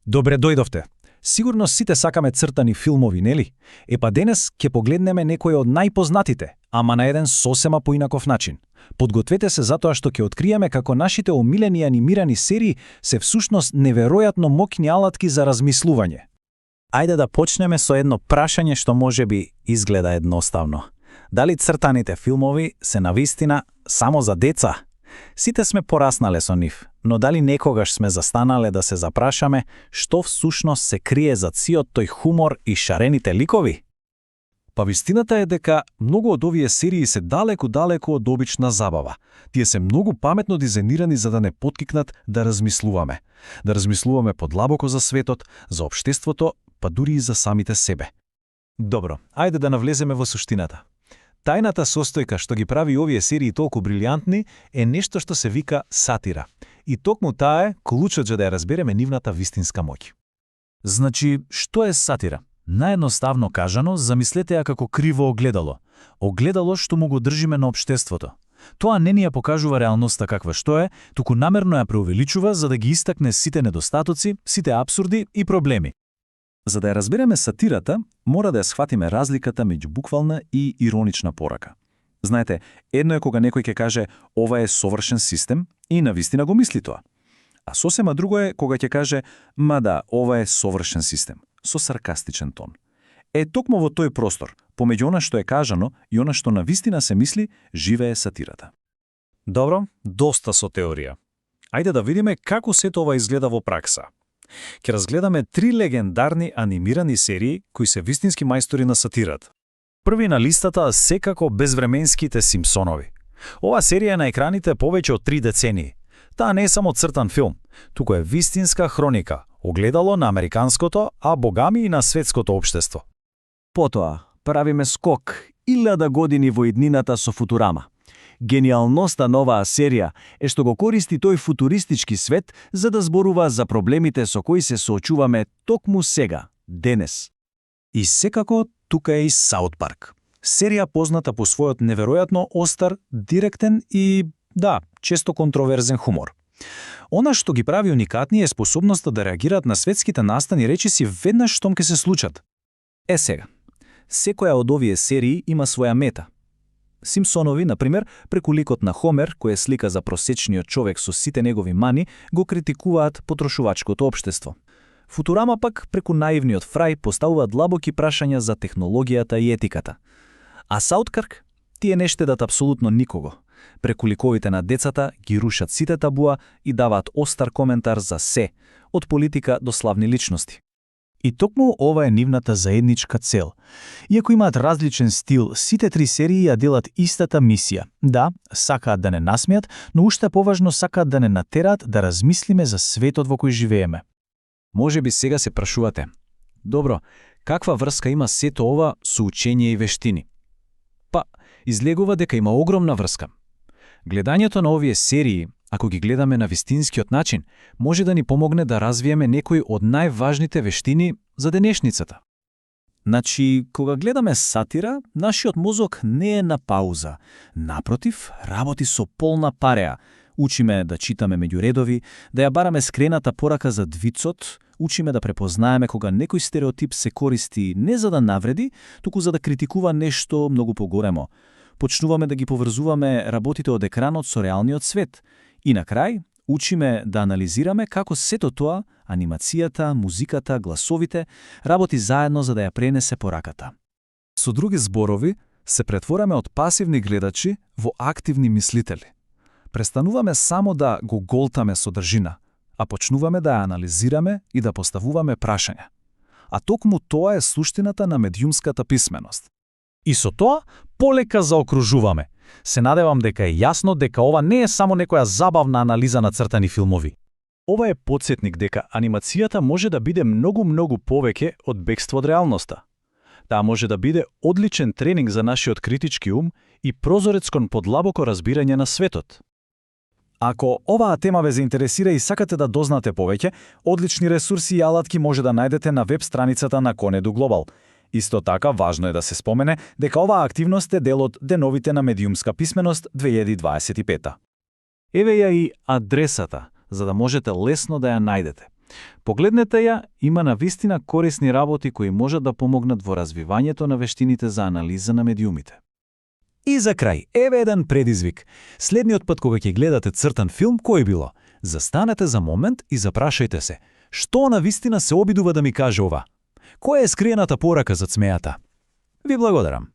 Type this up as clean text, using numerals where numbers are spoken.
Добре дојдовте. Сигурно сите сакаме цртани филмови, нели? Епа денес ќе погледнеме некои од најпознатите, ама на еден сосема поинаков начин. Подгответе се затоа што ќе откриеме како нашите омилени анимирани серии се всушност неверојатно моќни алатки за размислување. Ајде да почнеме со едно прашање што можеби изгледа едноставно. Дали цртаните филмови се навистина само за деца? Сите сме пораснале со нив, но дали некогаш сме застанале да се запрашаме што всушност се крие за циот тој хумор и шарените ликови? Па вистината е дека многу од овие серии се далеку од обична забава. Тие се многу паметно дизајнирани за да не поткикнат да размислуваме. Да размислуваме подлабоко за светот, за општеството, па дури и за самите себе. Добро, ајде да навлеземе во суштината. Тајната состојка што ги прави овие серии толку брилјантни е нешто што се вика сатира. И токму таа е клучот за да ја разбереме нивната вистинска моќ. Значи, што е сатира? Наедноставно кажано, замислете ја како криво огледало. Огледало што му го држиме на општеството. Тоа не ни ја покажува реалноста каква што е, туку намерно ја преувеличува за да ги истакне сите недостатоци, сите апсурди и проблеми. За да ја разбереме сатирата, мора да ја схватиме разликата меѓу буквална и иронична порака. Знаете, едно е кога некој ќе каже ова е совршен систем и навистина го мисли тоа. А сосема друго е кога ќе каже ма да, ова е совршен систем, со саркастичен тон. Токму во тој простор, помеѓу она што е кажано и она што навистина се мисли, живее сатирата. Добро, доста со теорија. Ајде да видиме како сето ова изгледа во пракса. Ќе разгледаме 3 легендарни анимирани серии кои се вистински мајстори на сатирата. Први на листата секако безвременските Симпсонови. Ова серија е на екраните повеќе од 3 децении. Таа не е само цртан филм, туку е вистинска хроника, огледало на американското, а богами и на светското општество. Потоа, правиме скок 1000 години во иднината со Футурама. Гениалноста на оваа серија е што го користи тој футуристички свет за да зборува за проблемите со кои се соочуваме токму сега, денес. И секако тука е и Саут Парк. Серија позната по својот неверојатно остар, директен и, да, често контроверзен хумор. Она што ги прави уникатни е способноста да реагираат на светските настани речиси веднаш штом ќе се случат. Сега, секоја од овие серии има своја мета. Симпсонови, например, преку ликот на Хомер, кој е слика за просечниот човек со сите негови мани, го критикуваат потрошувачкото општество. Футурама пак преку наивниот Фрај поставува длабоки прашања за технологијата и етиката. А Саут Парк тие не штедат апсолутно никого. Преку ликовите на децата ги рушат сите табуа и даваат остар коментар за се, од политика до славни личности. И токму ова е нивната заедничка цел. Иако имаат различен стил, сите 3 серии ја делат истата мисија. Да, сакаат да не насмеат, но уште поважно сакаат да не натераат да размислиме за светот во кој живееме. Може би сега се прашувате. Добро, каква врска има сето ова со учење и вештини? Па, излегува дека има огромна врска. Гледањето на овие серии, ако ги гледаме на вистинскиот начин, може да ни помогне да развиеме некои од најважните вештини за денешницата. Значи, кога гледаме сатира, нашиот мозок не е на пауза. Напротив, работи со полна пареа. Учиме да читаме меѓу редови, да ја бараме скрената порака за вицот, учиме да препознаеме кога некој стереотип се користи не за да навреди, туку за да критикува нешто многу поголемо. Почнуваме да ги поврзуваме работите од екранот со реалниот свет. И на крај, учиме да анализираме како сето тоа, анимацијата, музиката, гласовите, работи заедно за да ја пренесе пораката. Со други зборови, се претвораме од пасивни гледачи во активни мислители. Престануваме само да го голтаме содржина, а почнуваме да ја анализираме и да поставуваме прашања. А токму тоа е суштината на медиумската писменост. И со тоа, полека заокружуваме. Се надевам дека е јасно дека ова не е само некоја забавна анализа на цртани филмови. Ова е потсетник дека анимацијата може да биде многу повеќе од бегство од реалноста. Таа може да биде одличен тренинг за нашиот критички ум и прозорец кон подлабоко разбирање на светот. Ако оваа тема ве заинтересира и сакате да дознате повеќе, одлични ресурси и алатки може да најдете на веб страницата на Конеду Глобал. Исто така, важно е да се спомене дека оваа активност е дел од Деновите на медиумска писменост 2025. Еве ја и адресата, за да можете лесно да ја најдете. Погледнете ја, има навистина корисни работи кои можат да помогнат во развивањето на вештините за анализа на медиумите. И за крај, еве еден предизвик. Следниот пат кога ќе гледате цртан филм, кој било? Застанете за момент и запрашајте се, што навистина се обидува да ми каже ова? Која е скриената порака зад смејата? Ви благодарам.